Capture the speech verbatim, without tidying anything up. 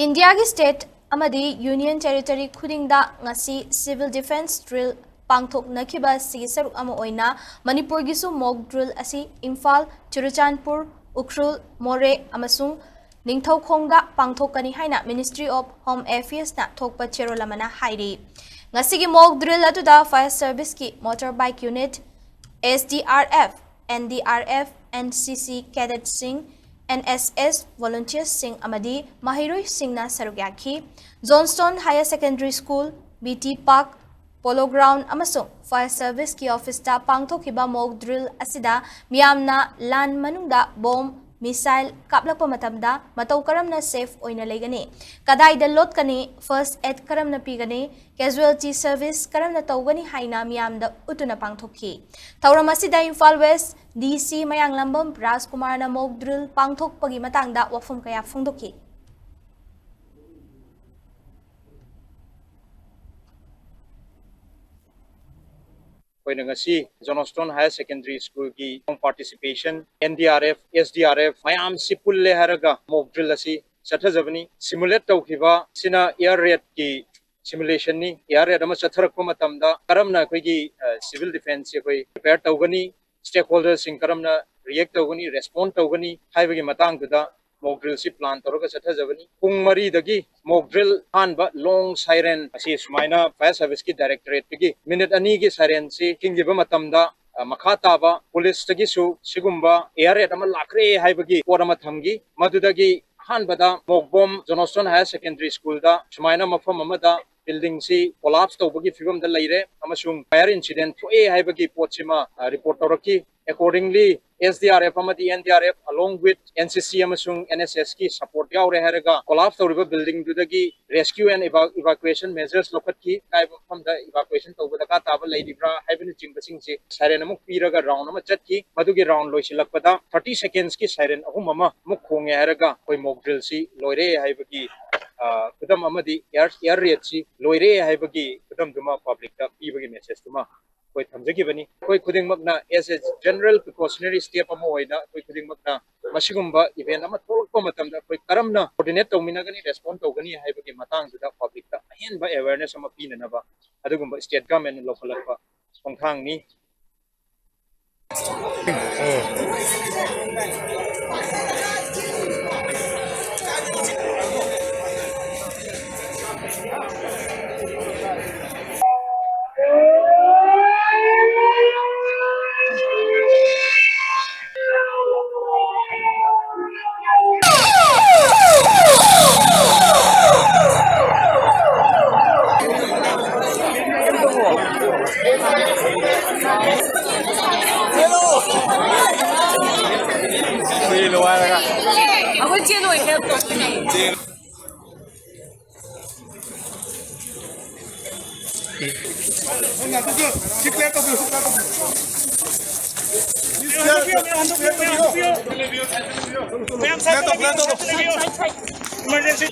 ꯏꯟꯗꯤꯌꯥꯒꯤ ꯁ꯭ꯇꯦꯠ ꯑꯃꯗꯤ union territory ꯈꯨꯗꯤꯡꯗ ꯉꯁꯤ ꯁꯤꯚꯤꯜ ꯗꯤꯐꯦꯟꯁ ꯗ꯭ꯔꯤꯜ ꯄꯥꯡꯊꯣꯛꯅꯈꯤꯕ ꯑꯁꯤꯒꯤ ꯁꯔꯨꯛ ꯑꯃ ꯑꯣꯏꯅ ꯃꯅꯤꯄꯨꯔꯒꯤꯁꯨ ꯃꯣꯛ ꯗ꯭ꯔꯤꯜ ꯑꯁꯤ ꯏꯝꯐꯥꯜ, ꯆꯨꯔꯆꯥꯟꯄꯨꯔ, ꯎꯈ꯭ꯔꯨꯜ, ꯃꯣꯔꯦ ꯑꯃꯁꯨꯡ ꯅꯤꯡꯊꯧꯈꯣꯡꯗ ꯄꯥꯡꯊꯣꯛꯀꯅꯤ ꯍꯥꯏꯅ Ministry of Home Affairsꯅ ꯊꯣꯛꯄ ꯆꯦꯔꯣꯜ ꯑꯃꯅ ꯍꯥꯏꯔꯤ꯫ ꯉꯁꯤꯒꯤ ꯃꯣꯛ ꯗ꯭ꯔꯤꯜ ꯑꯗꯨꯗ ꯐꯥꯌꯔ ꯁꯔꯚꯤꯁꯀꯤ motor bike unit, SDRF, NDRF, NCC ꯀꯦꯗꯦꯠꯁꯤꯡ, NSS ꯚꯣꯂꯨꯟꯇꯤꯌꯔꯁꯤꯡ ꯑꯃꯗꯤ ꯃꯍꯩꯔꯣꯏꯁꯤꯡꯅ ꯁꯔꯨꯛ ꯌꯥꯈꯤ꯫ Johnston higher secondary school, BT park, polo ground ꯑꯃꯁꯨꯡ ꯐꯥꯌꯔ ꯁꯔꯚꯤꯁꯀꯤ ꯑꯣꯐꯤꯁꯇ ꯄꯥꯡꯊꯣꯛꯈꯤꯕ ꯃꯣꯛ ꯗ꯭ꯔꯤꯜ ꯑꯁꯤꯗ ꯃꯤꯌꯥꯝꯅ ꯂꯥꯟ ꯃꯅꯨꯡꯗ ꯕꯣꯝ, ꯃꯤꯁꯥꯏꯜ ꯀꯥꯞꯂꯛꯄ ꯃꯇꯝꯗ ꯃꯇꯧ ꯀꯔꯝꯅ ꯁꯦꯐ ꯑꯣꯏꯅ ꯂꯩꯒꯅꯤ, ꯀꯗꯥꯏꯗ ꯂꯣꯠꯀꯅꯤ, ꯐꯥꯔꯁ ꯑꯦꯗ ꯀꯔꯝꯅ ꯄꯤꯒꯅꯤ, ꯀꯦꯖꯨꯋꯦꯜꯇꯤ ꯁꯔꯚꯤꯁ ꯀꯔꯝꯅ ꯇꯧꯒꯅꯤ ꯍꯥꯏꯅ ꯃꯤꯌꯥꯝꯗ ꯎꯠꯇꯨꯅ ꯄꯥꯡꯊꯣꯛꯈꯤ꯫ ꯊꯧꯔꯝ ꯑꯁꯤꯗ ꯏꯝꯐꯥꯜ ꯋꯦꯁ DC ꯃꯌꯥꯡꯂꯝꯕꯝ ꯔꯥꯖꯀꯨꯃꯥꯔꯅ ꯃꯣꯛ ꯗ꯭ꯔꯤꯜ ꯄꯥꯡꯊꯣꯛꯄꯒꯤ ꯃꯇꯥꯡꯗ ꯋꯥꯐꯝ ꯀꯌꯥ ꯐꯣꯡꯗꯣꯛꯈꯤ꯫ ꯑꯩꯈꯣꯏꯅ ꯉꯁꯤ ꯖꯣꯟꯁꯇꯣꯟ ꯍꯥꯌꯔ ꯁꯦꯀꯦꯟꯗꯔꯤ ꯁ꯭ꯀꯨꯜꯒꯤ ꯄꯥꯔꯇꯤꯁꯤꯄꯦꯁꯟ, NDRF, SDRF ꯃꯌꯥꯝꯁꯤ ꯄꯨꯜꯂꯦ ꯍꯥꯏꯔꯒ ꯃꯣꯛ ꯗ꯭ꯔꯤꯜ ꯑꯁꯤ ꯆꯠꯊꯖꯕꯅꯤ꯫ ꯁꯤꯃꯨꯂꯦꯠ ꯇꯧꯈꯤꯕ ꯁꯤꯅ ꯑꯦꯌꯔ ꯔꯦꯠꯀꯤ ꯁꯤꯃꯨꯂꯦꯁꯟꯅꯤ꯫ ꯑꯦꯌꯔ ꯔꯦꯠ ꯑꯃ ꯆꯠꯊꯔꯛꯄ ꯃꯇꯝꯗ ꯀꯔꯝꯅ ꯑꯩꯈꯣꯏꯒꯤ ꯁꯤꯚꯤꯜ ꯗꯤꯐꯦꯟꯁꯁꯤ ꯑꯩꯈꯣꯏ ꯄ꯭ꯔꯤꯄꯦꯌꯔ ꯇꯧꯒꯅꯤ, ꯁ꯭ꯇꯦꯛ ꯍꯣꯜꯗꯔꯁꯤꯡ ꯀꯔꯝꯅ ꯔꯤꯌꯦꯛ ꯇꯧꯒꯅꯤ, ꯔꯦꯁꯄꯣꯟ ꯇꯧꯒꯅꯤ ꯍꯥꯏꯕꯒꯤ ꯃꯇꯥꯡꯗꯨꯗ ꯃꯣꯛ ꯗ꯭ꯔꯤꯜꯁꯤ ꯄ꯭ꯂꯥꯟ ꯇꯧꯔꯒ ꯆꯠꯊꯖꯕꯅꯤ꯫ ꯄꯨꯡ ꯃꯔꯤꯗꯒꯤ ꯃꯣꯛ ꯗ꯭ꯔꯤꯜ ꯑꯍꯥꯟꯕ ꯂꯣꯡ ꯁꯥꯏꯔꯦꯟ ꯑꯁꯤ ꯁꯨꯃꯥꯏꯅ ꯐꯥꯌꯔ ꯁꯔꯚꯤꯁꯀꯤ ꯗꯥꯏꯔꯦꯛꯇꯣꯔꯦꯠꯇꯒꯤ ꯃꯤꯅꯤꯠ ꯑꯅꯤꯒꯤ ꯁꯥꯏꯔꯦꯟꯁꯤ ꯈꯤꯡꯈꯤꯕ ꯃꯇꯝꯗ, ꯑ, ꯃꯈꯥ ꯇꯥꯕ ꯄꯨꯂꯤꯁꯇꯒꯤꯁꯨ ꯁꯤꯒꯨꯝꯕ ꯑꯦꯌꯔ ꯔꯦꯠ ꯑꯃ ꯂꯥꯛꯈ꯭ꯔꯦ ꯍꯥꯏꯕꯒꯤ ꯄꯣꯠ ꯑꯃ ꯊꯝꯈꯤ꯫ ꯃꯗꯨꯗꯒꯤ ꯑꯍꯥꯟꯕꯗ ꯃꯣꯛꯕꯣꯝ ꯖꯣꯟꯁꯇꯣꯟ ꯍꯥꯌꯔ ꯁꯦꯀꯦꯟꯗꯔꯤ ꯁ꯭ꯀꯨꯜꯗ ꯁꯨꯃꯥꯏꯅ ꯃꯐꯝ ꯑꯃꯗ ꯕꯤꯜꯗꯤꯡꯁꯤ ꯀꯣꯂꯥꯞꯁ ꯇꯧꯕꯒꯤ ꯐꯤꯕꯝꯗ ꯂꯩꯔꯦ ꯑꯃꯁꯨꯡ ꯐꯥꯌꯔ ꯏꯟꯁꯤꯗꯦꯟ ꯊꯣꯛꯑꯦ ꯍꯥꯏꯕꯒꯤ ꯄꯣꯠꯁꯤꯃ, ꯑ, ꯔꯤꯄꯣꯔꯠ ꯇꯧꯔꯛꯈꯤ꯫ Accordingly, SDRF ꯑꯃꯗꯤ NDRF along with NCC ꯑꯃꯁꯨꯡ NSSꯀꯤ ꯁꯄꯣꯔꯠ ꯌꯥꯎꯔꯦ ꯍꯥꯏꯔꯒ ꯀꯣꯂꯥꯞꯁ ꯇꯧꯔꯤꯕ ꯕꯤꯜꯗꯤꯡꯗꯨꯗꯒꯤ rescue and eva-, evacuation measures ꯂꯧꯈꯠꯈꯤ꯫ ꯑꯀꯥꯏꯕ ꯃꯐꯝꯗ evacuation ꯇꯧꯕ ꯗꯔꯀꯥꯔ ꯇꯥꯕ ꯂꯩꯔꯤꯕ꯭ꯔꯥ ꯍꯥꯏꯕꯅꯆꯤꯡꯕꯁꯤꯡꯁꯤ ꯁꯥꯏꯔꯦꯟ ꯑꯃꯨꯛ ꯄꯤꯔꯒ ꯔꯥꯎꯟ ꯑꯃ ꯆꯠꯈꯤ꯫ ꯃꯗꯨꯒꯤ ꯔꯥꯎꯟ ꯂꯣꯏꯁꯤꯜꯂꯛꯄꯗ thirty secondsꯀꯤ ꯁꯥꯏꯔꯦꯟ ꯑꯍꯨꯝ ꯑꯃ ꯑꯃꯨꯛ ꯈꯣꯡꯉꯦ ꯍꯥꯏꯔꯒ ꯑꯩꯈꯣꯏ ꯃꯣꯛ ꯗ꯭ꯔꯤꯜꯁꯤ ꯂꯣꯏꯔꯦ ꯍꯥꯏꯕꯒꯤ, ꯑ, ꯈꯨꯗꯝ ꯑꯃꯗꯤ ꯑꯦꯌꯔ, ꯑꯦꯌꯔ ꯔꯦꯠꯁꯤ ꯂꯣꯏꯔꯦ ꯍꯥꯏꯕꯒꯤ ꯈꯨꯗꯝꯗꯨꯃ ꯄꯕ꯭ꯂꯤꯛꯇ ꯄꯤꯕꯒꯤ ꯃꯦꯁꯦꯖꯇꯨꯃ ꯑꯩꯈꯣꯏ ꯊꯝꯖꯈꯤꯕꯅꯤ꯫ ꯑꯩꯈꯣꯏ ꯈꯨꯗꯤꯡꯃꯛꯅ as a general precautionary step ꯑꯃ ꯑꯣꯏꯅ ꯑꯩꯈꯣꯏ ꯈꯨꯗꯤꯡꯃꯛꯅ ꯃꯁꯤꯒꯨꯝꯕ event ꯑꯃ ꯊꯣꯛꯂꯛꯄ ꯃꯇꯝꯗ ꯑꯩꯈꯣꯏ ꯀꯔꯝꯅ coordinate ꯇꯧꯃꯤꯟꯅꯒꯅꯤ, respond ꯇꯧꯒꯅꯤ ꯍꯥꯏꯕꯒꯤ ꯃꯇꯥꯡꯗꯨꯗ publicꯇ ꯑꯍꯦꯟꯕ awareness ꯑꯃ ꯄꯤꯅꯅꯕ ꯑꯗꯨꯒꯨꯝꯕ state governmentꯅ ꯂꯧꯈꯠꯂꯛꯄ ꯈꯣꯡꯊꯥꯡꯅꯤ꯫ ꯑꯩꯈꯣꯏ ꯆꯦ ꯂꯣꯏꯈ꯭ꯔꯦ꯫ ꯃꯌꯥꯝ ꯁꯥꯏꯠꯇ ꯂꯥꯛꯄꯤꯌꯨ, ꯁꯥꯏꯠꯇ ꯂꯥꯛꯄꯤꯌꯨ꯫ Emergency꯫